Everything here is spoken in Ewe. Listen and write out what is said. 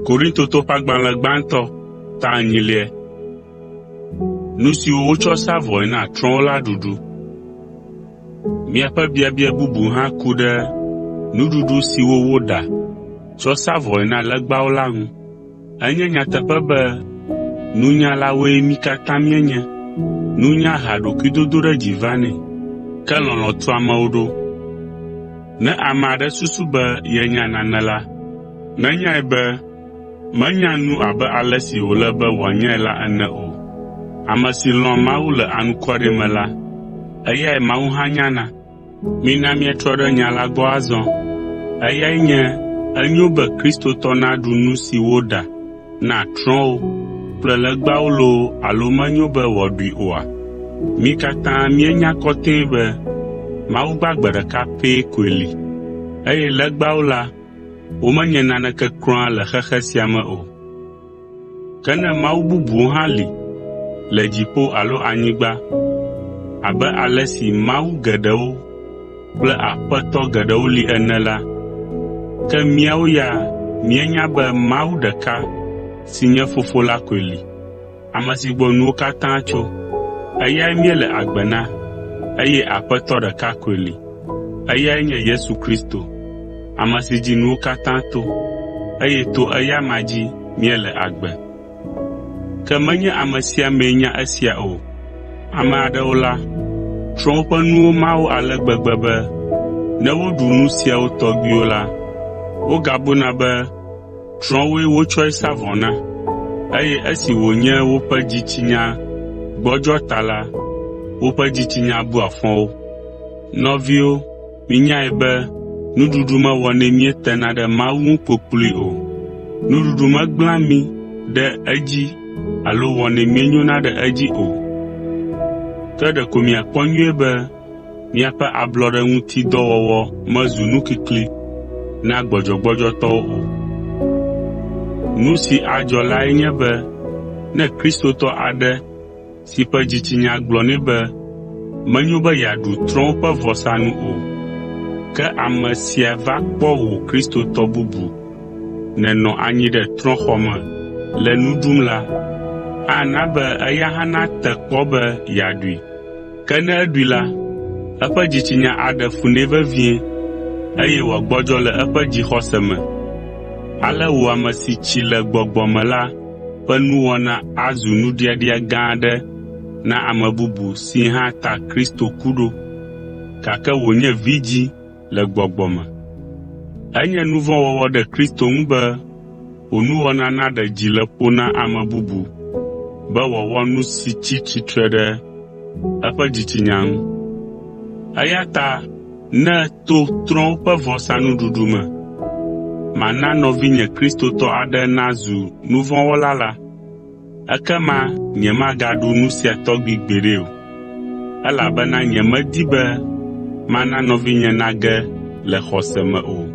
Korintotɔwo ƒe agbalẽ gbãtɔ ta enyilia. Nu siwo wotsɔ sa vɔe na trɔ̃wo la ɖuɖu. Miaƒe biabia bubu hã ku ɖe nuɖuɖu siwo woɖa tsɔ sa vɔe na legbawo la ŋu. Enye nyateƒe be nunyalawoe mí katã míenye. Nunya hea ɖokuidodoɖedzi vanɛ, ke lɔlɔ̃ tua amewo ɖo. Ne ame aɖe susu be yenya nane la, nenyae be menya nu abe ale si wòle be wòanyae la ene o. Ame si lɔ̃a Mawu le anukware me la, eyae Mawu hã nyana. Mina míatrɔ ɖe nya la gbɔ azɔ. Eyae nye enyo be kristotɔ naɖu nu si woɖa na trɔ̃wo kple legbawo loo alo menyo be wòaɖui oa? Mí katã míenya kɔtɛe be Mawu gbagbe ɖeka pɛ koe li, eye legbawo la, womenye naneke kura le xexe sia me o. Ke ne mawu bubuwo hã li le dziƒo alo anyigba abe ale si mawu geɖewo kple aƒetɔ geɖewo li ene la, ke míawo ya míenya be Mawu ɖeka si nye Fofo la koe li, ame si gbɔ nuwo katã tso. Eyae míele agbe na, eye Aƒetɔ ɖeka koe li, eyae nye Yesu Kristo, ame si dzi nuwo katã to, eye to eya amea dzi míele agbe. Ke menye ame sia amee nya esia o. Ame aɖewo la, trɔ̃wo ƒe nuwo ma wo ale gbegbe be ne woɖu nu siawo tɔgbiwo la, wogabuna be trɔ̃woe wotsɔe sa vɔ na, eye esi wònye woƒe dzitsinya gbɔdzɔ ta la, woƒe dzitsinya bua fɔ wo. Nɔviwo, minyae be nuɖuɖu mewɔnɛ míetena ɖe Mawu ŋu kpokploe o. Nuɖuɖu megblẽa mí ɖe edzi alo wɔnɛ míenyona ɖe edzi o. Ke ɖeko miakpɔ nyuie be miaƒe ablɔɖe ŋuti dɔwɔwɔ mezu nukikli na gbɔdzɔgbɔdzɔtɔwo o. Nu si adzɔ lae nye be ne kristotɔ aɖe si ƒe dzitsinya gblɔ nɛ be menyo be yeaɖu trɔ̃wo ƒe vɔsanu o, ke ame sia va kpɔ wò kristotɔ bubu nènɔ anyi ɖe trɔ̃xɔ me le nu ɖum la, ana be eya hã nate kpɔ be yeaɖui. Ke ne eɖui la, eƒe dzitsinya aɖe fu nɛ vevie, eye wòagbɔdzɔ le eƒe dzixɔse me. Ale wò ame si tsi le gbɔgbɔ me la ƒe nuwɔna azu nuɖiaɖia gã aɖe na ame bubu si hã ta Kristo ku ɖo, gake wònye vidzĩ le gbɔgbɔ me. Enye nu vɔ̃ wɔwɔ ɖe Kristo ŋu be wò nuwɔna naɖe dzi le ƒo na ame bubu be wòawɔ nu si tsi tsitre ɖe eƒe dzitsinya ŋu. Eya ta ne to trɔ̃wo ƒe vɔsanuɖuɖu me, mana nɔvinye kristotɔ aɖe nazu nu vɔ̃ wɔla la, ekema nyemagaɖu nu sia tɔgbi gbeɖe o, elabena nyemedi be mana nɔvinye nage le xɔse me o.